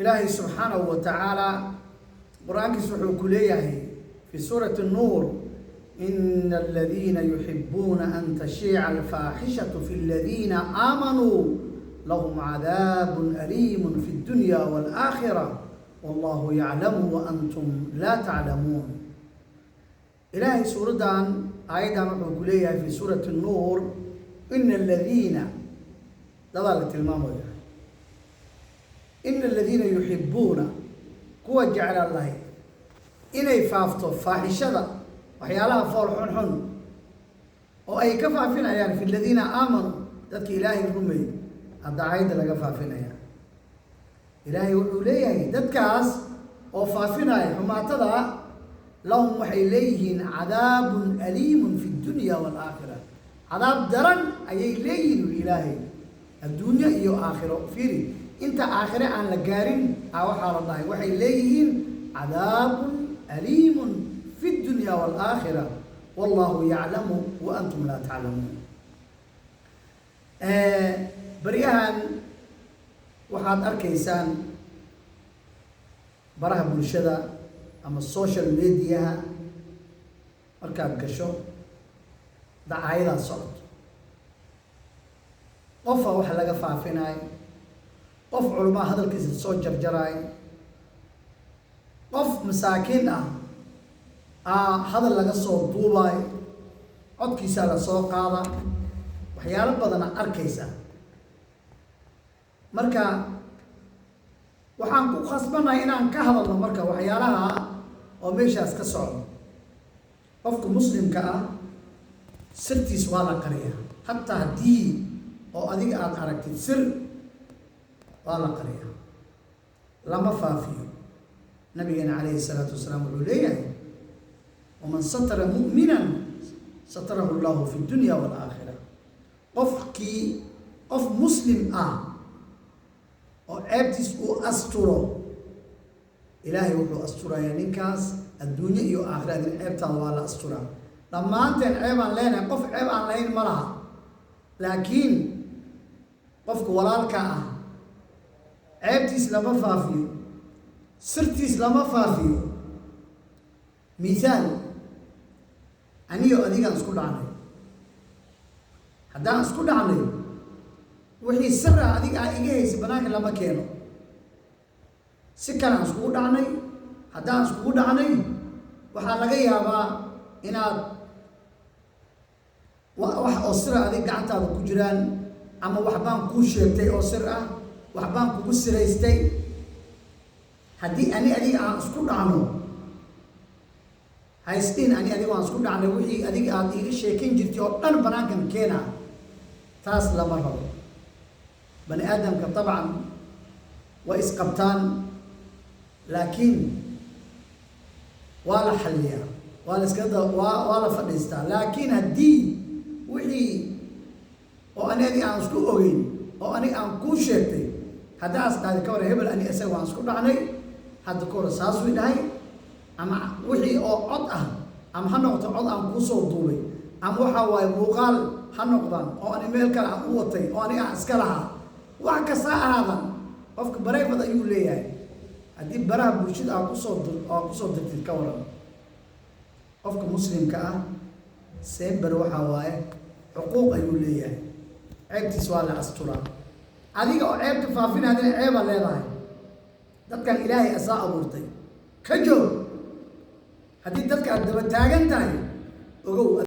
Ilaahay subxaanahu wa tacaala Qur-aankiis wuxuu ku leeyahay fi suurati Nuur: "Ina aladiina yuxibuuna an tashiica alfaaxishatu fi aladiina aamanuu lahum cadaabun aliimun fi اddunya wاlaakhira, wallahu yaclamu wa antum laa taclamuun." Ilaahay suuraddan, aayaddan, wuxuu ku leeyahay fi suurati Nuur: ina aladiina, dadaa la tilmaamaya, ina aladiina yuxibuuna, kuwa jeclaan lahay inay faafto faaxishada, waxyaalaha fool xun xun oo ay ka faafinayaan, fi aladiina aamanuu, dadka Ilaahay rumeey, hadda aayadda laga faafinaya. Ilaahay wuxuu leeyahay dadkaas oo faafinaya xumaatada, lahum, waxay leeyihiin, cadaabun aliimun fi ddunya waalaakhira. Cadaab daran ayay leeyihiin, uli Ilaahay, adduunyo iyo aakhiro. Fiiri, inta aakhire aan la gaarin a waxaa la dhahay waxay leeyihiin cadaabun aliimun fi ddunya waalaakhira, wallahu yaclamu wa antum laa taclamuun. Baryahan waxaad arkaysaan baraha bulshada ama social mediaha markaad gasho, dacaayadaa socdo, qofa wax laga faafinayo, qof culamaa hadalkiisa soo jarjaraayo, qof masaakiin ah aa hadal laga soo duubaayo, codkiisaa la soo qaada, waxyaalo badana arkaysa. Marka waxaan ku khasbanahay inaan ka hadalno marka waxyaalaha oo meeshaas ka socdo. Qofka muslimka ah sirtiis waa la qariyaa. Hataa haddii oo adiga aada aragtid, sir waa la qariyaa, lama faafiyo. Nabigeena calayhi salaatu wasalaam wuxuu leeyahay: "Waman satara mu'minan satarahu Allahu fi ddunya waalaakhira." Qofkii qof muslim ah oo ceebtiis uu asturo, Ilaahay wuxuu asturayaa ninkaas adduunye iyo aakhira. Adin ceebtaada waa la asturaa. Dhammaanteen ceeb aan leenahay, qof ceeb aan lahayn ma laha. Laakiin qofka walaalka ah ceebtiis lama faafiyo, sirtiis lama faafiyo. Mithaal, aniyo adigaan isku dhacnay. Haddaan isku dhacnay, wixii sira adiga aa iga haysa banaanka lama keeno. Si kale aan iskugu dhacnay, haddaan iskugu dhacnay, waxaa laga yaabaa inaad wax oo sira adig gacantaada ku jiraan, ama waxbaan kuu sheegtay oo sir ah, waxbaan kugu siraystay. Haddii ani adiga aan isku dhacno, haysdhin ani adiga waan isku dhacnay, wixii adiga aada iiga sheekan jirtay oo dhan banaankan keena, taas lama rabo. Bani aadamka dabcan way isqabtaan, laakiin waa la xalliyaa, waa la iska waa la fadhiistaa. Laakiin haddii wixii oo ani adiga aan isku ogeyn oo aniga aan kuu sheegtay, haddaas dhahday ka hor, "Hebel ani isaga waan isku dhacnay hadda ka hor, saasuu dhahay," ama wixii oo cod ah ama ha noqoto cod aan kuusoo duubay, ama waxaa waaye muuqaal ha noqdaan oo ani meel kale aan u watay oo aniga aan iska lahaa, wax kasta ha ahaadan, qofka private ayuu leeyahay. Haddii baraha bulshada aa kusoo dirtid, ka waran? Qofka muslimka ah sember waxaa waaye xuquuq ayuu leeyahay, ceebtiis waa la asturaa. Adiga oo ceebta faafinaadina ceebaa leedahay. Dadkan Ilaahay asaa abuurtay, ka joog. Haddii dadka aad daba taagan tahay, ogow.